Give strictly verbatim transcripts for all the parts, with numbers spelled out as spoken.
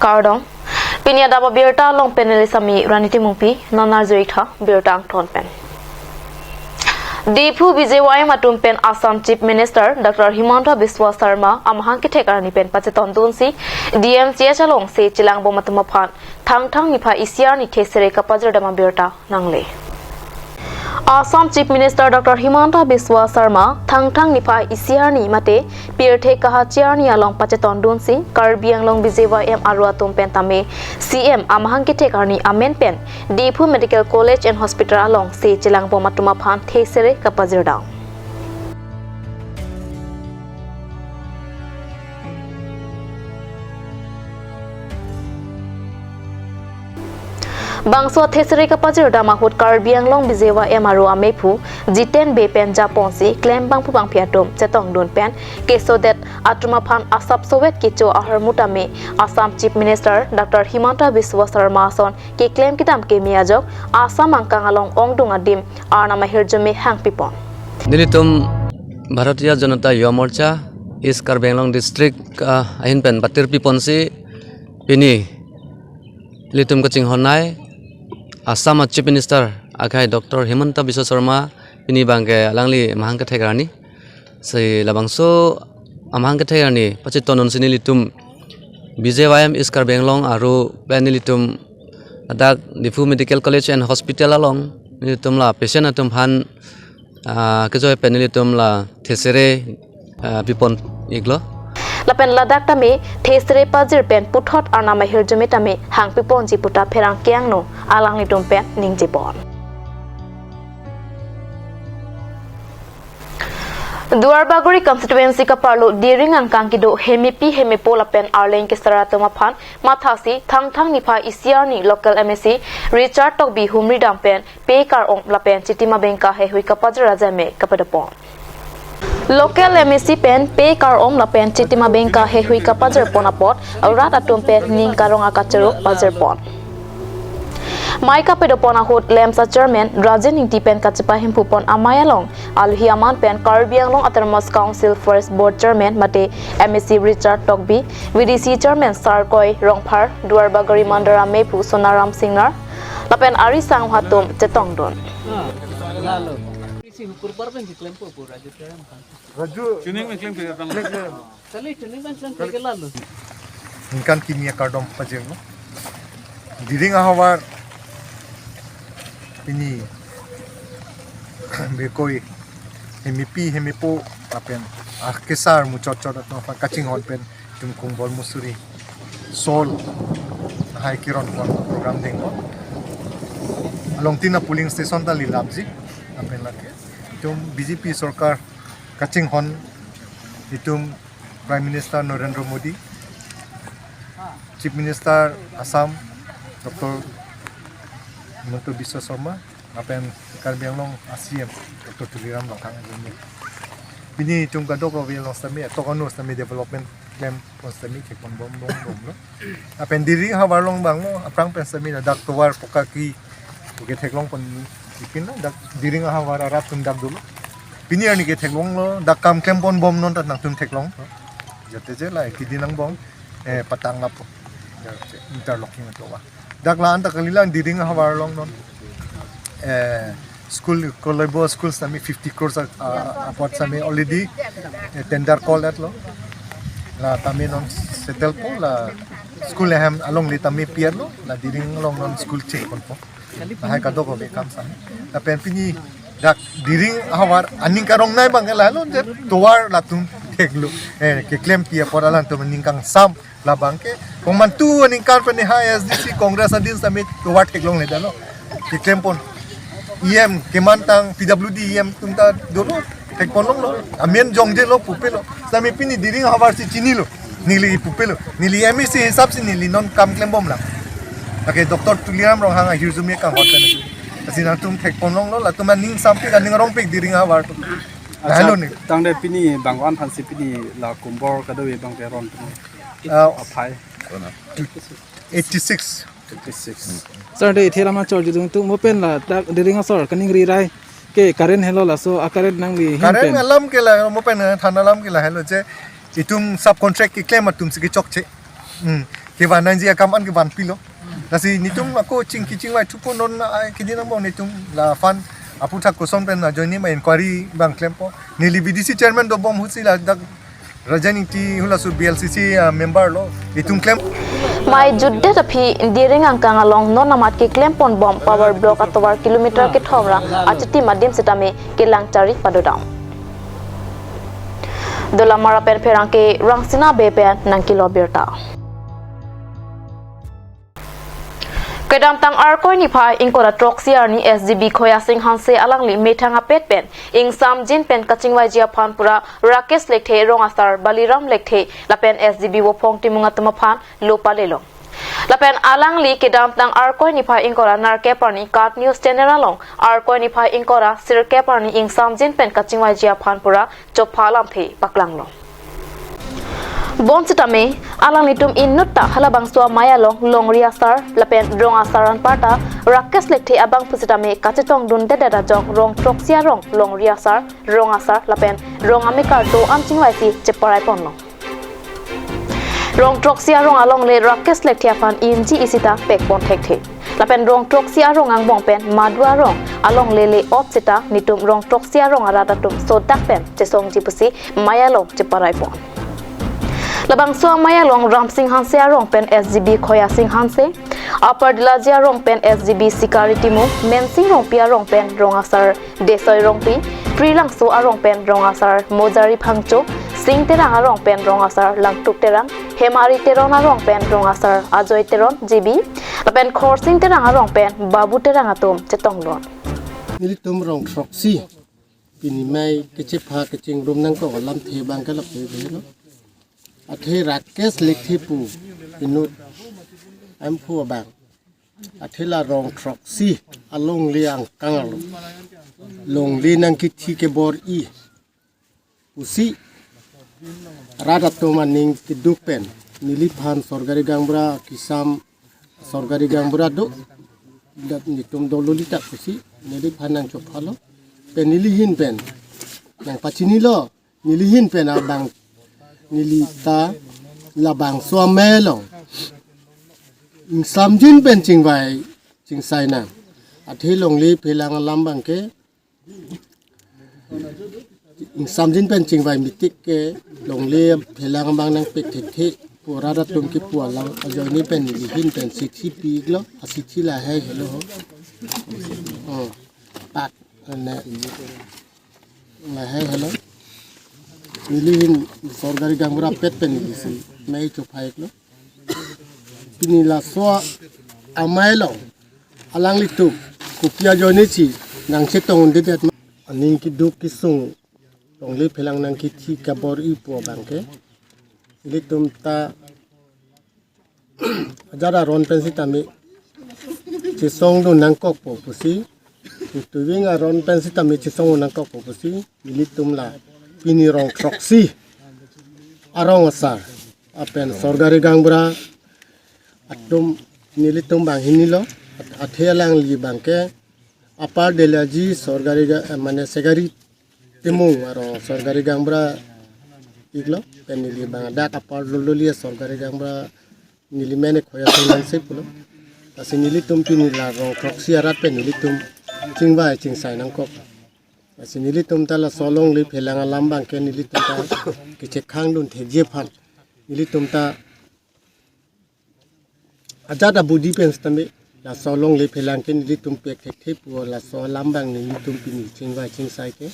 Kardom. Pini adap abirta along panelist ami Rani Timungpi, non arjuri tha birta angton pen. Diphu B J Y M atum pen Assam Chief Minister Doctor Himanta Biswa Sarma amahang kethek arni pen pachetondunsi D M C H alongsi chelangbom atum aphan Thangthang niphai isi arni thesere kapajirdam abirta nangle. Assam Chief Minister Doctor Himanta Biswa Sarma Thangthang niphai isi arni mate pirthe kahachi arni along pachetondunsi Karbi Anglong B J Y M aro atum pen tame C M amahang kethek arni amen pen Diphu Medical College and Hospital alongsi chelangbom atum aphan thesere kapajirdam. Bangso thesere kapajirdam ahut Karbi Anglong B J Y M aro amephu Jiten Bey pen japonsi klembangpo bangpi atum chetongdun pen kesodet atum aphan asap sowet kecho ahormu tame Assam Chief Minister Doctor Himanta Biswa Sarma ason keklem kedam keme ajok Assam angkang along ongdung adim Arnam ahirjume hangpipon. Nelitum Bharatiya Janata Yuva Morcha East Karbi Anglong District, ah, ahin pen patir piponsi pini nelitum kachinghonnei Assam a Chief Minister akhai Doctor Himanta Biswa Sarma pini bangke alangli mahang kethek arni. Si labangso amahang kethek arni pachetondunsi nelitum B J Y M East Karbi Anglong aro pen nelitum ladak Diphu Medical College and Hospital along nelitum la patient atum aphan, ah, kejoi pen nelitum la thesere, ah, pipon iklo. Lapen ladak tame thesere pajir pen puthot Arnam ahirjume tame hangpiponji puta pherangke angno alanglitum pen ningjepon. Duarbagori constituency kaparlo Diring angkang kedo Hemepi Hemepo lapen arleng kesar atum aphan mathasi Thangthang niphai isi arni local M A C Richard Tokbi humridam pen pe kar-om lapen chitima bengka heihui kapajir ajame kapadopon. Local M A C pen pe kar-om lapen chitima bengka heihui kapajirpon apot rat atum pen ning karong akachoro pajirpon. Mai kapadopon ahut LAMPS a Chairman Rajen Ingti pen kachepahemphupon amei along alohi aman pen Karbi Anglong Autonomous Council First Board Chairman mate M A C Richard Tokbi, V D C Chairman Sarkoi Rongphar, Duarbagori Mandal amephu Sonaram Singnar lapen ari sang atum chetongdun. Raju. Tuning mengklem ke datang. Kali tuning mengklem ke lalu. Ningkan kimi akardom pajirlo. Diring ahavar pini bekoi Hemepi Hemepo lapen akesar muchot chot atum aphan kachinghon pen itum Kongbor Musuri Sol hai kiron pon program denglo. Along tina polling station ta lilapji lapen lake itum B J P sorkar kachinghon itum Prime Minister Narendra Modi, Chief Minister Assam Doctor Himanta Biswa Sarma, lapen Karbi Anglong a C M Doctor Tuliram Ronghang ajuni. Pini itum kadokave along sitame, atok anu sitame development klempon sitame thekpon bom bom bomlo. Lapen Diring ahavar along abanglo, aphrang pen sitame ladak tovar poka ki, oke theklongpon ipin lo, dak Diring ahavar arat atum dak dolo. Pini arni ke theklonglo, dak kam klempon bomnon ta nangtum theklong. Jate je la kidi nangbong, eh, patang lapo. Interlocking atovar. Dak la-an ta kalilang Diring ahavar along non. Eh, school, Kolaibo school sitame fifty crores a, a, apot sitame already, eh, tender call etlo. La tame non settle po la school ahem along le tame piarlo, la Diring along non school chingponpo. Lahai kadokave kam sitame. Lapen pini dak Diring ahavar aning karongnei abang ke lahelo je tovar latum theklo. Eh, keklempi apot alangtum aning kangsam labang ke. Komantu aningkan pen hai A S D C Congress adin sitame tovar theklongledetlo. Keklempon. E M kemantang P W D E M atum ta dolo. Thekponlonglo. Amen jongjelo pupelo. Sitame pini Diring ahavar si chinilo. Neli pupelo. Neli M A C hisap si neli non kam klembomlang. Lake Doctor Tuliram Ronghang ahirjume kanghon pen. Lasi nangtum thekponlonglo, latum aning sampik aning rongpik Diring ahavar atum. Acha, lahelo ni. Tangte pini bang ko-an aphansi pini la Kongbor kadokave abang ke ron tum. Ah, aphai. Eighty six. Eighty six. Sir, de ithe lam achor judung tu mo pen ladak Diring asor kaningri rai ke current helo, laso a current nangli ahin pen. Current alam ke la mo pen than alam ke lahelo je itum subcontract keklem atum si kechokche. Hmm. Kevan nangji akam an kevan pilo. Lasi netum ako chingki chingvai thupo non, ah, kidin angbong netum laphan aputhak koson pen ajoine ma inquiry bang klempo. Neli B D C chairman dobom ahutsi ladak Rajan Ingti hulaso B L C C, ah, member lo. Itum klem. Mai jutdet aphi Direng angkang along non amat keklem ponbom power block atovar kilometer kethom ra achitim adim sitame kelang chari padodam. Dolamara pen pherangke Rangsina Bey pen nangkelo birta. Kedamtang Arkoi niphai ingkoi ra throksi arni S G B Khoyasing Hanse alangli methang apet pen ingsamjin pen kachingvaiji aphan pura Rakesh Lekthe, Rong Asar Baliram Lekthe lapen S G B Vophong Timung atum aphan lo palelo. Lapen alangli kedamtang Arkoi niphai ingkoi ra nerkep arni KAT News Channel along Arkoi niphai ingkoi ra sirkep arni ingsamjin pen kachingvaiji aphan pura chopha alamthe paklanglo. Bonsitame alanglitum inutta halabangso amei along longri asar lapen rong asar anparta Rakesh Lekthe abang pusitame kachetongdundedet ajok rong throksi arong longri asar, rong asar lapen rong amekar do-an chingvaisi cheparai ponlo. Rong throksi arong alongle Rakesh Lekthe aphan inji isi ta pekpon thekthe. Lapen rong throksi arong angbong pen madu arong alongle le-ot sita netum rong throksi arong arat atum sodak pen chesongji pusi amei along cheparai pon. Labangso amei along Ramsing Hanse arong pen S G B Khoyasing Hanse, Upper Dilaji arong pen S G B Sikari Timung, Mensing Rongpi arong pen rong asar Desoi Rongpi, Prilangso arong pen rong asar Mojari Phangcho, Sing Terang arong pen rong asar Langtuk Terang, Hemari Teron arong pen rong asar Ajoy Teron G B, lapen Khorsing Terang arong pen Babu Terang atum chetongdun. Nelitum rong throksi pini mei kechepha kechingrum nangkok alamthe abang ke lapu helo. Athe Rakesh Lekthe pu inut amphu abang, athe la rong throksi alongle angkang along longle nangkithi kebor-i pusi rat atum aning keduk pen neliphan sorkari gaonbura kisam, sorkari gaonbura do, dat netum dololi ta pusi neliphan nangchophalo. Pen neli ahin pen nangpachinilo, neli ahin pen abang neli ta labangso amei along ingsamjin pen chingvai chingsai nang. Athe longle phelang alam abang ke ingsamjin pen chingvai mitik ke longle phelang abang nangpek thekthe pu rat atum kipu alang ajoine pen neli ahin pen sithi pi-iklo, asithi lahai helo ho. Oh, pak ne lahai helo. Neli ahin sorkari gaonbura pet pen neli si mei chopha-iklo. Pini laso amei along alanglitum kopi ajoine si nangchetongdundedet ma, aning keduk kesung longle phelang nangkithi kebor-i pu abang ke ilitum ta ajat aron pen sitame chesongdun nangkokpo pusi, tutu wing aron pen sitame chesongdun nangkokpo pusi, nelitum la pini rong throksi arong asar apen sorkari gaonbura atum nelitum bang hinilo, athe alangli abang ke Upper Dilaji sorkari ga-, eh, mane Sikari Timung arong sorkari gaonbura iklo, pen neli abang adak apar lololi sorkari gaonbura neli mene Khoyasing Hanse pulo. Lasi nelitum pini la rong throksi arat pen nelitum chingvai chingsai nangkok. Lasi nelitum ta laso longle phelang alam abang ke nelitum ta kechekhangdun thekji aphan nelitum ta ajat abudi pen sitame laso longle phelang ke nelitum pek thekthe pu laso alam abang nelitum pini chingvai chingsai ke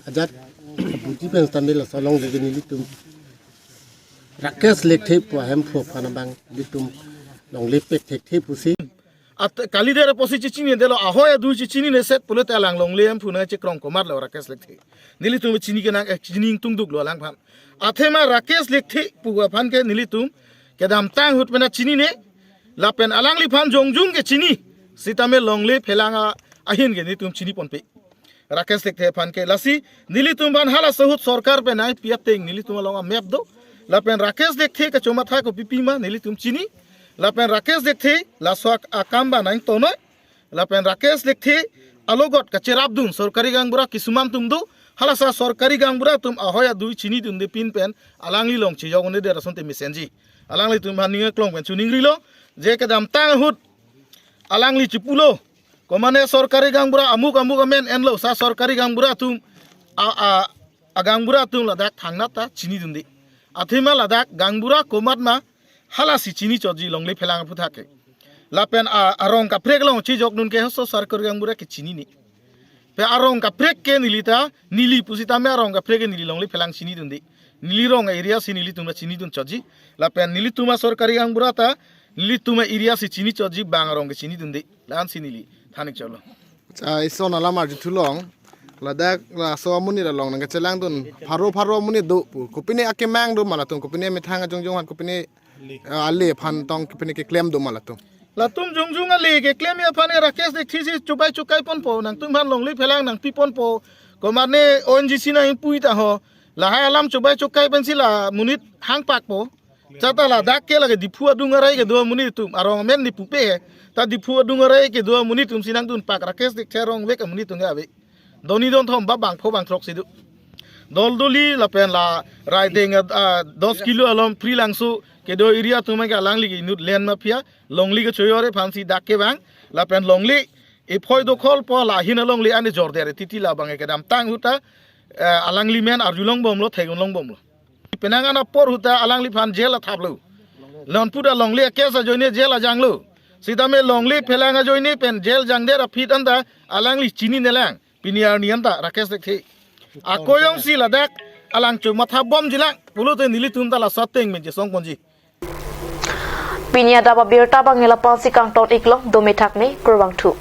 ajat abudi pen sitame laso longle ke nelitum Rakesh Lekthe pu ahemphu aphan abang nelitum longle pek thekthe pusi. At kalidet apotsi chechinidetlo, ahoi adui chechinine set pulote alang longle hemphu nangchekrong komatlo Rakesh Lekthe. Nelitum chini kenang, eh, chini ingtungduklo alangphan. Athema Rakesh Lekthe pu aphan ke nelitum kedamtang ahut pen chinine, lapen alangliphan jongjung ke chini, sitame longle phelang a-, ahin ke nelitum chini ponpe. Rakesh Lekthe aphan ke lasi nelitum aphan halaso ahut sorkar pen nangpi ateng nelitum along amap do. Lapen Rakesh Lekthe kachomatha kopipi ma nelitum chini. Lapen Rakesh Lekthe laso ak-, akam abang nangtonoi. Lapen Rakesh Lekthe alogot kacherapdun sorkari gaonbura kisuman atum do. Halasa sorkari gaonbura atum ahoi adui chinidunde pin pen alangli along chejokdunde asonte mesenji. Alanglitum aphan ning aklong pen chiningrilo, je kedamtang ahut alangli chipulo, komane sorkari gaonbura amuk amuk amen enlo, sa sorkari gaonbura atum a, a, agaonbura atum ladak thangnat ta chinidunde. Athema ladak gaonbura komat ma halasi chini chotji longle phelang aphuthak ke. Lapen a, arong kaprek along chejokdun ke halaso sorkari gaonbura ke chinine. Pe arong kaprek ke neli ta, neli pusitame arong kaprek ke neli longle phelang chinidunde. Neli rong area si nelitum ta chinidun chotji. Lapen nelitum asorkari gaonbura ta, nelitum a-area si chini chotji, bang arong ke chinidunde. La-ansi neli than-ik chotlo. Ah, ison alam arjuthu long. Ladak laso amonit along nangkachelangdun pharo pharo amonit do pu. Kopine akemang do ma latum, kopine methang ajongjong aphan, kopine, ah, ale aphan tong kopine keklem do ma latum. Latum jongjong ale keklemji aphan ke Rakesh Dekthe si chobai chokai ponpo, nangtum aphan longle phelang nangpi ponpo. Komane O N G C nangpui ta ho. Lahai alam chobai chokai pensi la monit hangpakpo. Seta ladak ke lake Diphu adung arai kedo amonit atum, arong amen Diphu pe he. Ta Diphu adung arai kedo amonit atum si nangdunpak, Rakesh Dekthe arong vek amonit atum ke ave. Doni don thom ba bangpho bangthrok si do. Doldoli lapen la Raideng, ah, dos kilo along Phrilangso kedo area atum ke alangli ke inut land mafia, longle kechoyore aphansi dak kevang, lapen longle ephoi dokholpo, la ahin alongle an-e jordere titi, labang ke kedamtang ahut ta, eh, alangli men arjulongbomlo, theklongbomlo. Penang an apor ahut ta alangliphan jail athaplo. Lonput alongle a-case ajoine jail ajanglo. Sitame longle phelang ajoine pen jail jangdet aphi anta alangli chininelang. Pini arni anta Rakesh Dekthe. Ako jongsi ladak alang chomathabomjilang pulote nelitum ta laso ateng men chesong ponji. Pini adap abirta abang lapu-ansi kangton-iklo, dome thakme, kurvangthu.